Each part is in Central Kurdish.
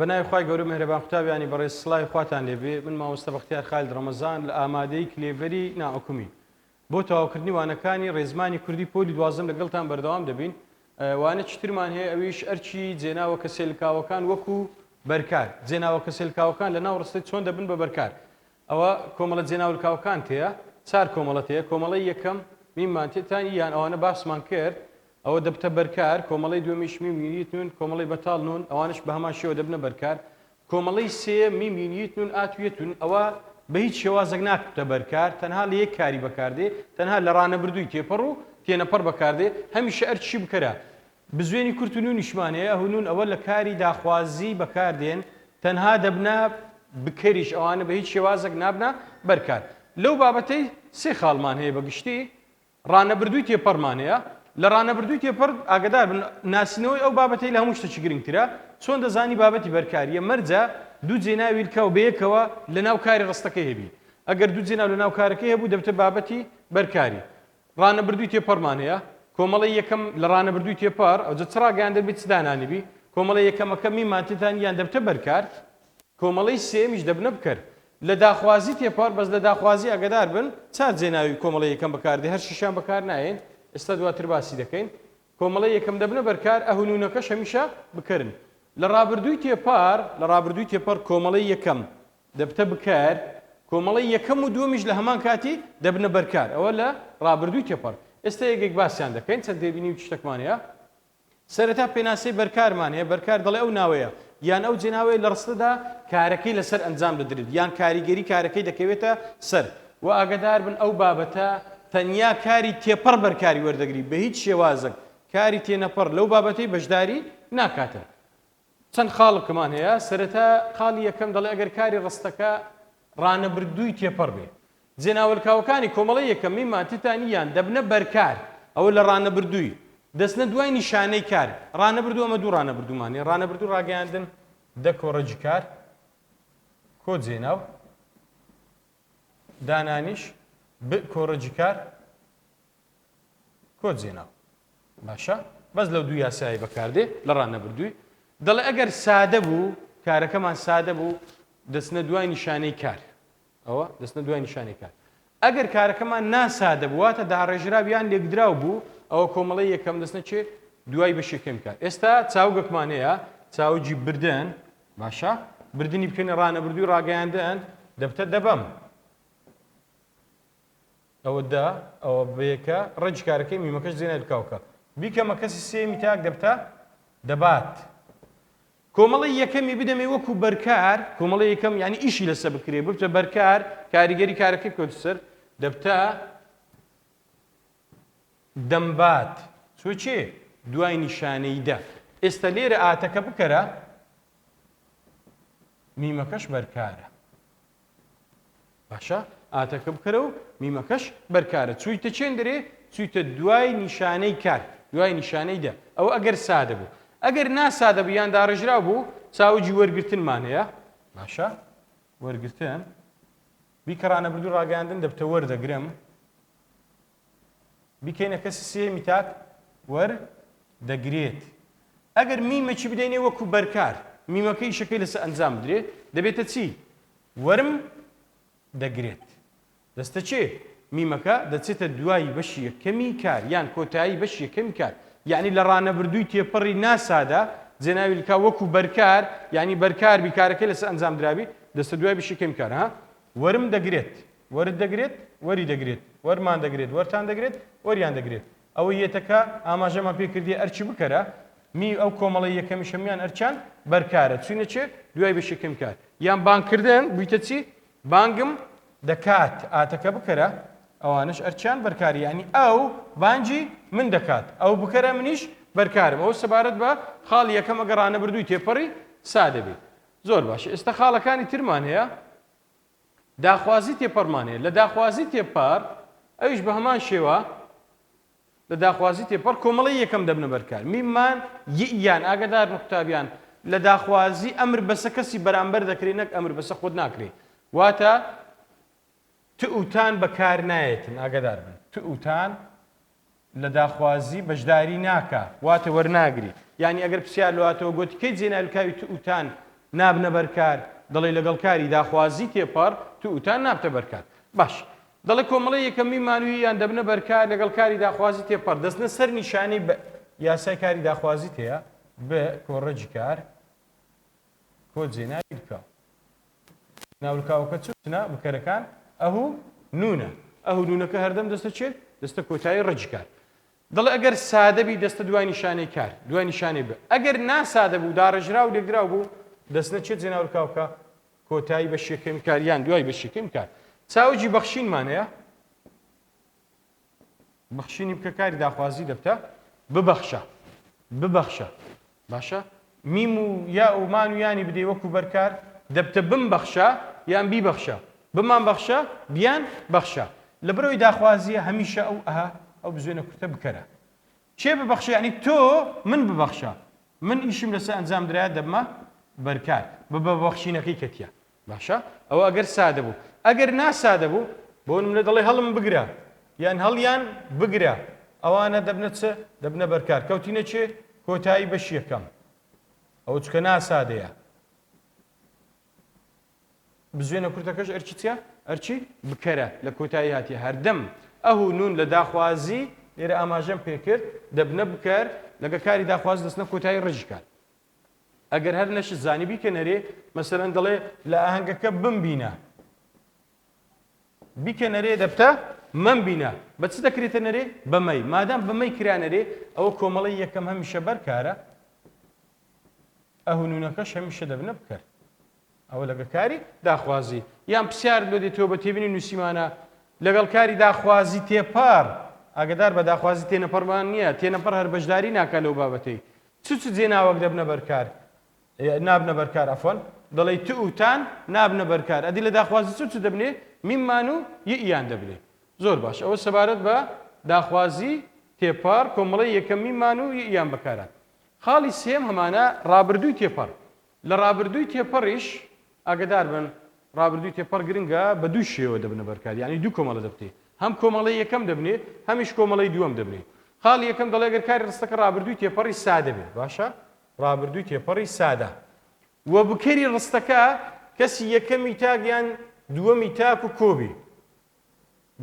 بەناوی خوای گەورە مهرەبان قوتابیانی بەڕێز سڵاوی خواتان لێبێ من مامۆستا بەختیار خالد ڕەمەزان لە ئامادەی کلێڤەری ناحکومی بۆ تەواوکردنی وانەکانی ڕێزمانی کوردی پۆلی دوازدەم لەگەڵتان بەردەوام دەبین وانەکی ترمان هەیە ئەویش ئەرکی جێناوە کەسێلکاوەکان وەکو بەرکار جێناوە کەسێلکاوەکان لە ناو ڕستەی چۆن دەبن بە بەرکار ئەوە کۆمەڵە جێناولکاوەکان تێیە چار کۆمەڵە تێیە کۆمەڵەی یەکەم میممان تێتان یان ئەوانە باسمان کرد ئەوە دەبتە بەرکار کۆمەڵەی دووەمیش میم یونیت نون کۆمەڵەی بەتاڵ نون ئەوانش بە هەمان شێوە دەبنە بەرکار کۆمەڵەی سێیەم میم یونیت نون ئات و یەتون ئەوە بە هیچ شێوازێک ناکبتە بەرکار تەنها لە یەک کاری بەکاردێ تەنها لە ڕانەبردووی تێپەڕ و تێنەپەڕ بەکاردێ هەمیشە ئەرکیشی بکەرە بزوێنی کورت و نونیشمان هەیە ئه و نون ئەوە لە کاری داخوازی بەکاردێن تەنها دەبنە بکەریش ئەوانە بە هیچ شێوازێک نابنە بەرکار لەو بابەتەی سێ خاڵمان هەیە بە گشتی ڕانەبردووی تێپەڕمان هەیە لە ڕانەبردووی تێپەڕ ئاگدار بن ناسینەوەی ئەو بابەتەی لە هەموو شتێکی گرنگترە چۆن دەزانی بابەتی بەرکاریە مەرجە دوو جێناوی لکاو بەیەکەوە لە ناو کاری ڕستەکەی هەبی ئەگەر دوو جێناو لە ناو کارەکەی هەبوو دەبتە بابەتی بەرکاری ڕانەبردووی تێپەڕمان هەیە، کۆمەڵەی یەکەم لە ڕانەبردووی تێپەڕ، ئەوجا چ ڕاگەیاندن بی چ دانانی بی، کۆمەڵەی یەکەمەکە میمان تێتان یان دەبتە بەرکار، کۆمەڵەی سێیەمیش دەبنە بکەر. لە داخوازی تێپەڕ، بەس لە داخوازی ئاگادار بن، چار جێناوی کۆمەڵەی یەکەم بەکار دێ، هەر شەشیان بەکار نایەن، ئێستا دواتر باسی دەکەین. کۆمەڵەی یەکەم دەبنە بەرکار، ئه و نوونەکەش هەمیشە بکەرن. لە ڕابردووی تێپەڕ، لە ڕابردووی تێپەڕ کۆمەڵەی یەکەم دەبتە بکەر، کۆمەڵەی یەکەم و دووەمیش لە هەمان کاتی دەبنە بەرکار، ئەوە لە ڕابردووی تێپەڕ. ئێستا یەک یەک باسیان دەکەین، چەند تێبینی و شتەکمان هەیە. سەرەتا پێناسەی بەرکارمان هەیە، بەرکار دەڵێ ئەو ناوەیە یان ئەو جێناوەیە لە ڕستەدا کارەکەی لەسەر ئەنجام دەدرێت یان کاریگەری کارەکەی دەکەوێتە سەر. وە ئاگەدار بن ئەو بابەتە تەنیا کاری تێپەڕ بەرکاری وەردەگری بە هیچ شێوازەک کاری تێنەپەڕ لەو بابەتەی بەشداری ناکاتن. چەند خاڵکمان هەیە، سەرەتا خاڵی یەکەم دەڵێ ئەگەر کاری ڕستەکە ڕانەبردووی تێپەڕ بێ، جێناوەلکاوەکانی کۆمەڵەی یەکەم میمان تتان یان دەبنە بەرکار، ئەوە لە ڕانەبردووی، دەچنە دوای نیشانەی کار، ڕانەبردوو ئەمە دوو ڕانەبردوومان هەیە، ڕانەبردوو ڕاگەیاندن دە کۆڕەجی کار، کۆ جێناو، دانانیش ب کۆڕەجی کار، کۆ جێناو. باشە بەس لەو دوو یاسایی بەکاردێ لە ڕانەبردووی دەڵێ ئەگەر سادە بوو کارەکەمان سادە بوو دەچنە دوای نیشانەی کار ئەوە دەچنە دوای نیشانەی کار ئەگەر کارەکەمان ناسادە بوو واتە داڕێژراو یان لێکدراو بوو ئەوە کۆمەڵەی یەکەم دەچنە چێ دوای بەشی یەکەم کار ئێستا چاوگەکمان هەیە چاوگی بردن باشە بردنی بکەینە ڕانەبردووی ڕاگەیاندن دەبتە دەبەم ئەوە دە ئەوە بەیەکە ڕەنگی کارەکەی میمەکەش جێ نالکاوکە بیکەمە کەسی سێیەمی تاک دەبتە دەبات کۆمەڵی یەکەمی بدەمێ وەکو بەرکار کۆمەڵی یەکەم یعنی ئیشی لەسەر بکرێ ببتە بەرکار کاریگەری کارەکەی بکەوتە سەر دەبتە دەمبات چۆ چێ دوای نیشانەی دە ئێستا لێرە ئاتەکە بکەرە میمەکەش بەرکارە باشە ئاتەکە بکەرە و میمەکەش بەرکارە چوویتە چێندرێ چوویتە دوای نیشانەی کار دوای نیشانەی دە ئەوە ئەگەر سادە بوو ئەگەر ناسادە بوو یان داڕێژراو بوو چاوگی وەرگرتنمان هەیە باشە وەرگرتن بیکەڕانە بردوو ڕاگەیاندن دەبتە وەردەگرم بیکەینە کەسی سێیەمی تاک وەر دەگرێت ئەگەر میمەکی بدەینێ وەکو بەرکار میمەکە ئیشەکەی لەسەر ئەنجام بدرێ دەبێتە چی وەرم دەگرێت دەستە چێ میمەکە دەچێتە دوای بەشی یەکەمی کار یان کۆتایی بەشی یەکەمی کار یعنی لە ڕانەبردووی تێپەڕی ناسادە جێناوی لکا وەکو بەرکار یعنی بەرکار بیکارەکەی لەسەر ئەنجام درابی دەستە دوای بەشی یەکەمی کار ها وەرم دەگرێت وەرت دەگرێت، وەری دەگرێت، وەرمان دەگرێت، وەرتان دەگرێت، وەریان دەگرێت. ئەوەی یەتەکە ئاماژەمان پێ کردیە ئەرکی بکەرە، می ئەو کۆمەڵەی یەکەمیش هەموویان ئەرکیان بەرکارە، چوینە چێ دوای بەشی یەکەمی کار. یان بانگکردن بوویتە چی؟ بانگم دەکات، ئاتەکە بکەرە، ئەوانەش ئەرکیان بەرکارە، یانی ئەو بانگی من دەکات، ئەو بکەرە منیش بەرکارم. ئەوە سەبارەت بە خاڵی یەکەم ئەگەر ڕانەبردووی تێپەڕی سادە بێ. زۆر باشە ئێستا خاڵەکانی ترمان هەیە. داخوازی تێپەڕمان هەیە لە داخوازی تێپەڕ ئەویش بە هەمان شێوە لە داخوازی تێپەڕ کۆمەڵی یەکەم دەبنە بەرکار میمان یان ئاگدار قوتابیان لە داخوازی ئەمر بەسە کەسی بەرامبەر دەکرێت نەک ئەمر بەسە خۆت ناکرێت واتە تئوتان بەکار نایەتن ئاگدار بن تئوتان لە داخوازی بەشداری ناکا واتە وەرناگری یانی ئەگەر پرسیار لۆ هاتەوە گۆتی کەی جێناوی کاوی تئوتان نابنە بەرکار، دەڵێ لەگەڵ کاری داخوازی تێپەڕ تو و تان نابتە بەرکار. باش. دەڵێ کۆمەڵەی یەکەم میمان و ییان دەبنە بەرکار لەگەڵ کاری داخوازی تێپەڕ دەچنە سەر نیشانەی بە یاسای کاری داخوازی تێیە ب کۆ ڕەگی کار کۆ جێناوی لکاو. ناولکاوەکە چ وتنە بکەرەکان ئه و نونە ئه و نونەکە هەردەم دەستە چێ دەستە کۆتایی ڕەگی کار. دەڵێ ئەگەر سادە بی دەستە دوای نیشانەی کار، دوای نیشانەی بە. ئەگەر ناسادە بوو، داڕێژراو و لێکدراو بوو، دەستنە چێ جێناولکاوکە کۆتایی بەشی یەکەمی کار یان دوای بەشی یەکەمی کار. چاوگی بەخشینمان هەیە. بەخشینی بکە کاری داخوازی دەبتە ببەخشە. ببەخشە. باشە میم و یا و مان و یانی بدەی وەکو بەرکار دەبتە بمبەخشە یان بیبەخشە بمان بەخشە بیان بەخشە لەبەرئەوەی داخوازیە هەمیشە ئەو ئه ئەو بزوێنە کورتە بکەرە کێ ببەخشە یانی تۆ من ببەخشە من ئیشم لەسەر ئەنجام درایە دەبمە بەرکار بە بە بەخشینەکەی کەتیە باشە ئەوە ئەگەر سادە بوو ئەگەر ناسادە بوو بۆ نمونە دەڵێ هەڵم بگرە یان هەڵیان بگرە ئەوانە دەبنە چ دەبنە بەرکار کەوتینە چێ کۆتایی بەش یەکەم ئەوە چکە ناسادەیە بزوێنە کورتەکەش ئەرکی چیە ئەرکی بکەرە لە کۆتایی هاتیە هەردەم ئەه و نون لە داخوازی لێرە ئاماژەم پێکرد دەبنە بکەر لەگە کاری داخواز دەستنە کۆتایی ڕژکار ئەگەر هەر نەشت زانی بیکە نەرێ مەسەلەن دەڵێ لە ئاهەنگەکە بمبینە بیکە نەرێ دەبتە مەمبینە بە چ دەکرێتە نەرێ بە مەی مادام بە مەی کرا نەرێ ئەوە کۆمەڵەی یەکەم هەمیشە بەرکارە ئەه و نونەکەش هەمیشە دەبنە بکەر ئەوە لەگە کاری داخوازی یان پرسیارت لۆ دێتەوە بە تێبینی نووسیمانە لەگەڵ کاری داخوازی تێپەڕ ئاگدار بە داخوازی تێنەپەڕمان نییە تێنەپەڕ هەر بەشداری ناکا لەو بابەتەی چ چ جێناوەک دەبنە بەرکار نابنە بەرکار عەفوەن دەڵێی ت و تان نابنە بەرکار ئەدی لە داخوازی چ چ دەبنێ میممان و ییان دەبنێ زۆر باش ئەوە سەبارەت بە داخوازی تێپەڕ کۆمەڵەی یەکەم میممان و ییان بەکارات خاڵی سێم هەمانە ڕابردووی تێپەڕ لە ڕابردووی تێپەڕیش ئاگەدار بن ڕابردووی تێپەڕ گرنگە بە دوو شێوە دەبنە بەرکار یانی دوو کۆمەڵە دەبتێ هەم کۆمەڵەی یەکەم دەبنێ هەمیش کۆمەڵەی دووەم دەبنێ خاڵی یەکەم دەڵێ گەر کاری ڕستەکە ڕابردووی تێپەڕی سادە بێ باشە ڕابردووی تێپەڕی سادە و بکەری ڕستەکە کەسی یەکەمی تاک یان دووەمی تاک و کۆبی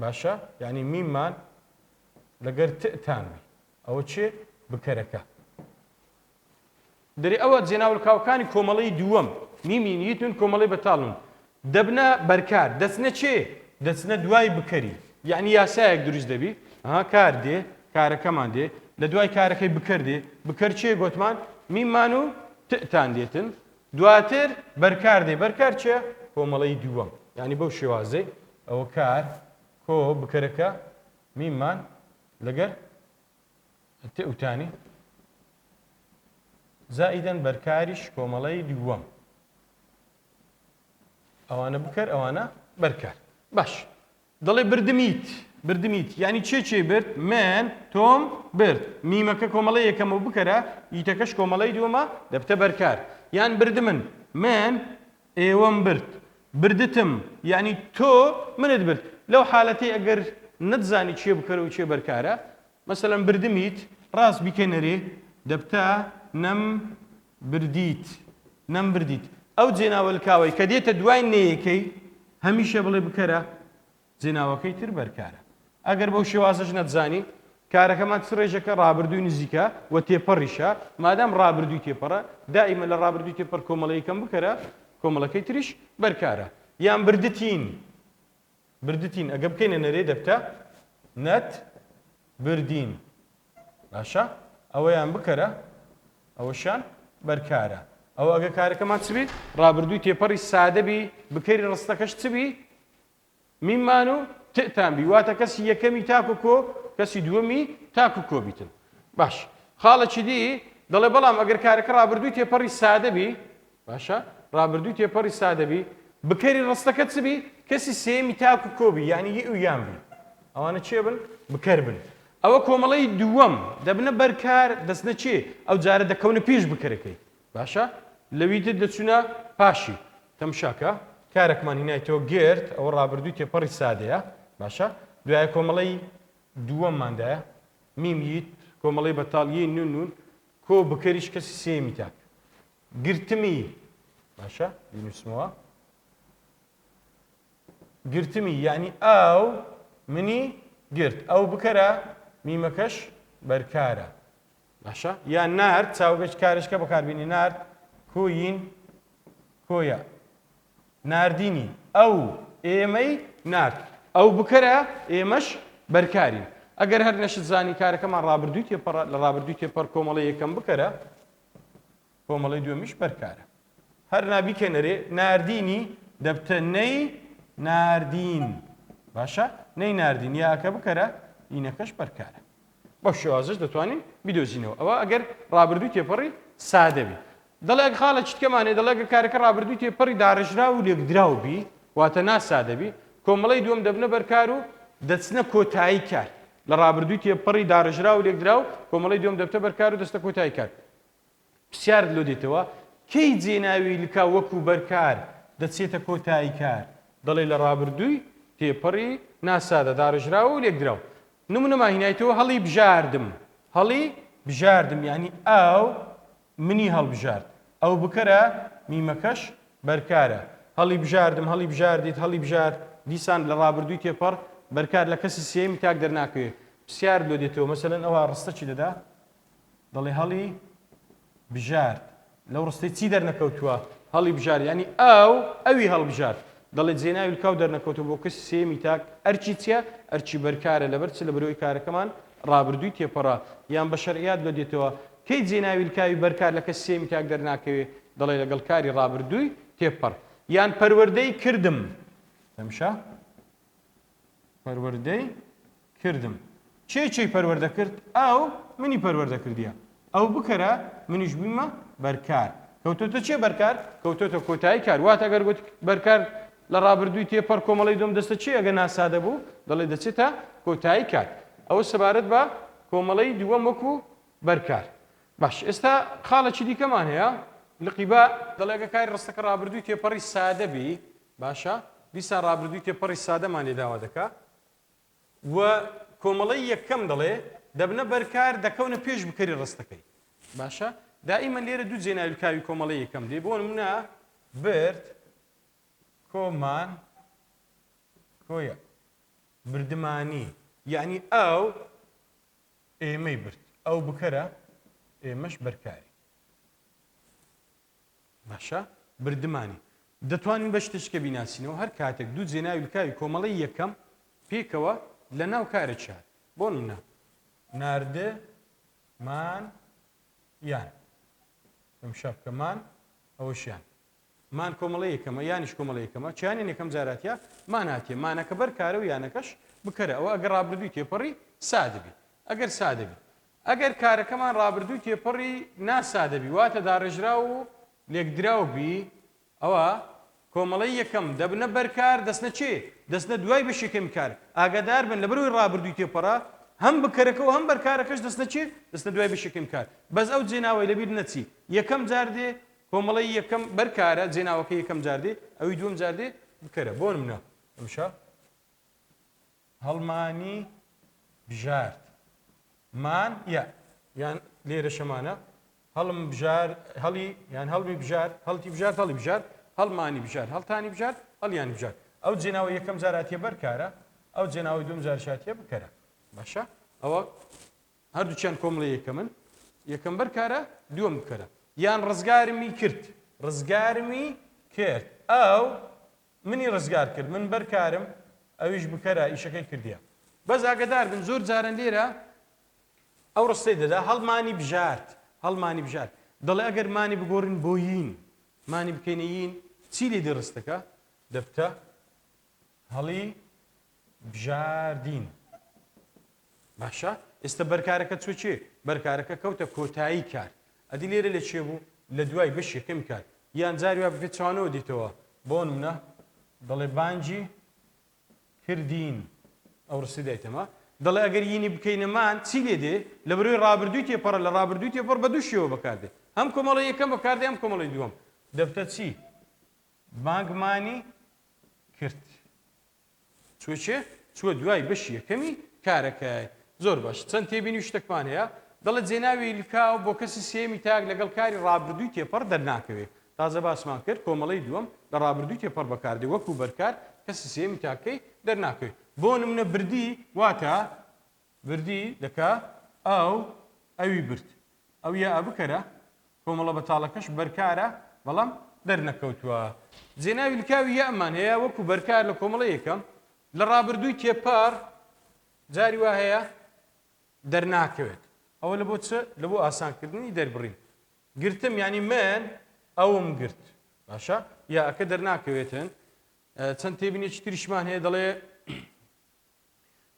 باشە یعنی میممان لەگەر تان بی ئەوە چێ بکەرەکە دەرێ ئەوە جێناولکاوکانی کۆمەڵەی دووەم، میمی نیتن کۆمەڵەی بەتاڵن، دەبنە بەرکار، دەچنە چێ؟ دەچنە دوای بکەری. یەعنی یاسایەک دروست دەبی، ها کار دێ، کارەکەمان دێ، لە دوای کارەکەی بکەر دێ، بکەر چێ گۆتمان؟ میممان و تتان دێتن، دواتر بەرکار دێ، بەرکار چێ؟ کۆمەڵەی دووەم. یەعنی بەو شێوازەی ئەوە کار، کۆ، بکەرەکە، میممان، لەگەر ت و تانی زائیدەن بەرکاریش کۆمەڵەی دووەم ئەوانە بکەر ئەوانە بەرکار باش دەڵێ بردمیت بردمیت یعنی چێ چێ برد من تۆم برد میمەکە کۆمەڵی یەکەم و بکەرە ئیتەکەش کۆمەڵی دووەمە دەبتە بەرکار یان بردمن من ئێوەم برد بردتم یعنی تۆ منت برد لەو حالەتەی ئەگەر نەتزانی چێ بکەرە و چێ بەرکارە مەسەلەن بردمیت ڕاست بیکە نەرێ دەبتە نەم بردیت نەم بردیت ئەو جێناوەلکاوەی کە دێتە دوای نەیەکەی هەمیشە بڵێ بکەرە جێناوەکەی تر بەرکارە ئەگەر بەو شێوازەش نەتزانی کارەکەمان چ ڕێژەکە ڕابردووی نزیکە و تێپەڕیشە مادام ڕابردووی تێپەڕە دائیمە لە ڕابردووی تێپەڕ کۆمەڵەی کەم بکەرە کۆمەڵەکەی تریش بەرکارە یان بردتین بردتین ئەگە بکەینە نەرێ دەبتە نەت بردین باشە ئەوەیان بکەرە ئەوەشیان بەرکارە ئەوە ئەگە کارەکەمان چ بی ڕابردووی تێپەڕی سادە بی بکەری ڕستەکەش چ بی میممان و تتان بی واتە کەسی یەکەمی تاک و کۆ کەسی دووەمی تاک و کۆ بیتن باش خاڵێکی دی دەڵێ بەڵام ئەگەر کارەکە ڕابردووی تێپەڕی سادە بی باشە ڕابردووی تێپەڕی سادە بی بکەری ڕستەکە چ بی کەسی سێیەمی تاک و کۆ بی یعنی ی و یان بی ئەوانە چێ بن بکەر بن ئەوە کۆمەڵەی دووەم دەبنە بەرکار دەچنە چێ ئەو جارە دەکەونە پێش بکەرەکەی باشە لەوی تر دەچونە پاشی تەمشاکە کارێکمان هینایتەوە گرت ئەوە ڕابردووی تێپەڕی سادەیە باشە دوایە کۆمەڵەی دووەمماندایە میم یت کۆمەڵەی بەتاڵ ی نون نون کۆ بکەریش کەسی سێیەمی تاک گرتمی. باشە بینوسمەوە گرتمی یعنی ئەو منی گرت ئەو بکەرە میمەکەش بەرکارە باشە یان نارد چاوگەش کارشکە بەکاربینی نارد کۆین کۆیە ناردینی ئەو ئێمەی نارد ئەو بکەرە ئێمەش بەرکارین ئەگەر هەر نەشت زانی کارەکەمان ڕابردووی تێپەڕ لە ڕابردووی تێپەڕ کۆمەڵی یەکەم بکەرە کۆمەڵی دووەمیش بەرکارە هەر نابیکەنەرێ ناردینی دەبتە نەی ناردین باشە نەی ناردین یاکە بکەرە ئینەکەش بەرکارە بەو شێوازەش دەتوانین بیدۆزینەوە ئەوە ئەگەر ڕابردووی تێپەڕی سادە بی دەڵێ ئەگە خاڵە چیتکەمان هەیە دەڵێ ئەگەر کارەکە ڕابردووی تێپەڕی داڕێژراو و لێکدراو بی واتە ناسادە بی کۆمەڵەی دووەم دەبنە بەرکار و دەچنە کۆتایی کار لە ڕابردووی تێپەڕی داڕێژراو و لێکدراو کۆمەڵەی دووەم دەبتە بەرکار و دەستە کۆتایی کار پرسیارت لۆ دێتەوە کەی جێناوی لکاو وەکو بەرکار دەچێتە کۆتایی کار دەڵێ لە ڕابردووی تێپەڕی ناسادە داڕێژراو و لێکدراو نمونەمان هینایتەوە هەڵی بژاردم هەڵی بژاردم یعنی ئەو منی هەڵبژارد ئەو بکەرە میمەکەش بەرکارە هەڵی بژاردم هەڵی بژاردیت هەڵی بژارد دیسان لە ڕابردووی تێپەڕ بەرکار لە کەسی سێیەمی تاک دەرناکەوێ پرسیارت لۆ دێتەوە مەسەلەن ئەوها ڕستە چی دەدا دەڵێ هەڵی بژارد لەو ڕستەی چی دەرنەکەوتووە هەڵی بژارد یعنی ئەو ئەوی هەڵبژارد دەڵێ جێناوی لکاو دەرنەکەوتووە بۆ کەسی سێیەمی تاک ئەرکی چییە ئەرکی بەرکارە لەبەر چ لەبەرەوەی کارەکەمان ڕابردووی تێپەڕە یان بە شەرعیات لۆ دێتەوە کەی جێناوی لکاوی بەرکار لە کەسی سێیەمی تاک دەرناکەوێ دەڵێ لەگەڵ کاری ڕابردووی تێپەڕ یان پەروەردەی کردم تەمشا پەروەردەی کردم. کێ کێی پەروەردە کرد؟ ئەو منی پەروەردە کردیە. ئەو بکەرە، منیش بوویمە بەرکار. کەوتۆتە چێ بەرکار؟ کەوتۆتە کۆتایی کار. واتە ئەگەر گوت بەرکار لە ڕابردووی تێپەڕ کۆمەڵەی دووەم دەستە چێ ئەگەر ناسادە بوو دەڵێ دەچێتە کۆتایی کار. ئەوە سەبارەت بە کۆمەڵەی دووەم وەکو بەرکار. باش ئێستا خاڵێکی دیکەمان هەیە لقی با دەڵێ ئەگەر کاری ڕستەکە ڕابردووی تێپەڕی سادە بی باشە دیسان ڕابردووی تێپەڕی سادەمان لێ داوا دەکا و کۆمەڵەی یەکەم دەڵێ دەبنە بەرکار دەکەونە پێش بکەری ڕستەکەی باشە دائیمەن لێرە دوو جێناویلکاوی کۆمەڵەی یەکەم دێ بۆ نمونە برد کۆمان کۆیە بردمانی یعنی ئەو ئێمەی برد ئەو بکەرە ئێمەش بەرکاری باشە بردمانی دەتوانین بە شتێکە بیناسینەوە هەر کاتێک دوو جێناوی لکاوی کۆمەڵەی یەکەم پێکەوە لە ناو کارێکی هات بۆ نمونە ناردمان یان تەمشا بکە مان ئەوەشیان مان کۆمەڵەی یەکەمە یانیش کۆمەڵەی یەکەمە چیانیان یەکەم جار هاتیە مان هاتیە مانەکە بەر کارە و یانەکەش بکەرە ئەوە ئەگەر ڕابردووی تێپەڕی سادە بی ئەگەر سادە بی ئەگەر کارەکەمان ڕابردووی تێپەڕی ناسادە بی واتە داڕێژراو و لێکدراو بی ئەوە کۆمەڵەی یەکەم دەبنە بەرکار دەچنە چێ دەچنە دوای بەشی یەکەمی کار ئاگادار بن لەبەرئەوەی ڕابردووی تێپەڕە هەم بکەرەکە و هەم بەرکارەکەش دەچنە چێ دەچنە دوای بەشی یەکەمی کار بەس ئەو جێناوەی لەبیر نەچی یەکەم جار دێ کۆمەڵەی یەکەم بەرکارە، جێناوەکەی یەکەم جار دێ، ئەوی دووەم جار دێ بکەرە. بۆ نمونە ئەمشە هەڵمانی بژارد مان یا یان لێرەشەمانە هەڵم بژار هەڵی یان هەڵمی بژار هەڵتی بژارد هەڵی بژارد هەڵمانی بژارد هەڵتانی بژارد هەڵیانی بژارد ئەو جێناوە یەکەم جار هاتیە بەرکارە ئەو جێناوەی دووەم جاریش هاتیە بکەرە باشە ئەوە هەردووکیان کۆمڵەی یەکەمن یەکەم بەرکارە دووەم بکەرە یان ڕزگارمی کرد ڕزگارمی کرد ئەو منی ڕزگار کرد من بەرکارم ئەویش بکەرە ئیشەکەی کردیە بەس ئاگدار بن زۆر جارن لێرە ئەو ڕستەی دەدا هەڵمانی بژارد هەڵمانی بژارد دەڵێ ئەگەر مانی بگۆڕین بۆ یین مانی بکەینە یین چی لێ دێ ڕستەکە دەبتە هەڵی بژاردین باشە ئێستا بەرکارەکە چوە چێ بەرکارەکە کەوتە کۆتایی کار ئەدی لێرە لە چێ بوو لە دوای بەش یەکەمی کار یان جاری وا بەپێچەوانەوە دیتەوە بۆ نمونە دەڵێ بانگی کردین ئەو ڕستی دایتەمە دەڵێ ئەگەر یینی بکەینە مان چی لێ دێ لە بەرەوەی ڕابردووی تێپەڕە لە ڕابردووی تێپەڕ بە دوو شێوە بەکاردێ هەم کۆمەڵی یەکەم بەکاردێ هەم کۆمەڵی دووەم دەبتە چی بانگمانی کرد چوە چێ؟ چوە دوای بەشی یەکەمی کارەکەی. زۆر باش چەند تێبینی و شتەکمان هەیە دەڵێت جێناوی لکاو بۆ کەسی سێیەمی تاک لەگەڵ کاری ڕابردووی تێپەڕ دەرناکەوێ. تازە باسمان کرد کۆمەڵەی دووەم لە ڕابردووی تێپەڕ بەکاردێ وەکو بەرکار کەسی سێیەمی تاکەی دەرناکەوێت. بۆ نمونە بردی واتە بردی دەکا ئەو ئەوی برد. ئەو یا ئە بکەرە کۆمەڵە بەتاڵەکەش بەرکارە بەڵام دەرنەکەوتووە. جێناوی لکاوی یە'مان هەیە وەکو بەرکار لە کۆمەڵەی یەکەم لە ڕابردووی تێپەڕ جاری وا هەیە دەرناکەوێت. ئەوە لە بۆ چ؟ لە بۆ ئاسانکردنی دەربڕین. گرتم یانی من ئەوم گرت. باشە یا ئەکە دەرناکەوێتن. چەند تێبینێکی تریشمان هەیە دەڵێ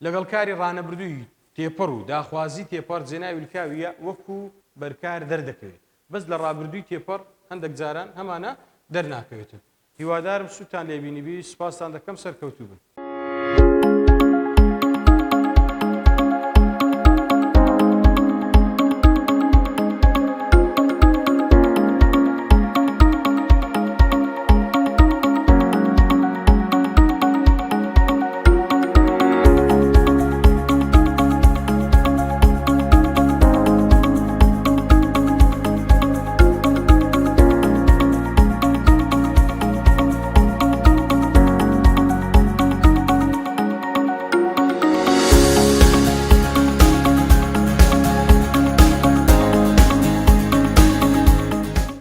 لەگەڵ کاری ڕانەبردووی تێپەڕ و داخوازی تێپەڕ جێناوی لکاوی یە وەکو بەرکار دەردەکەوێت بەس لە ڕابردووی تێپەڕ هەندەک جاران هەمانە دەرناکەوێتن. هیوادارم سوودتان لێ بینیبی سوپاستان دەکەم سەرکەوتوو بن.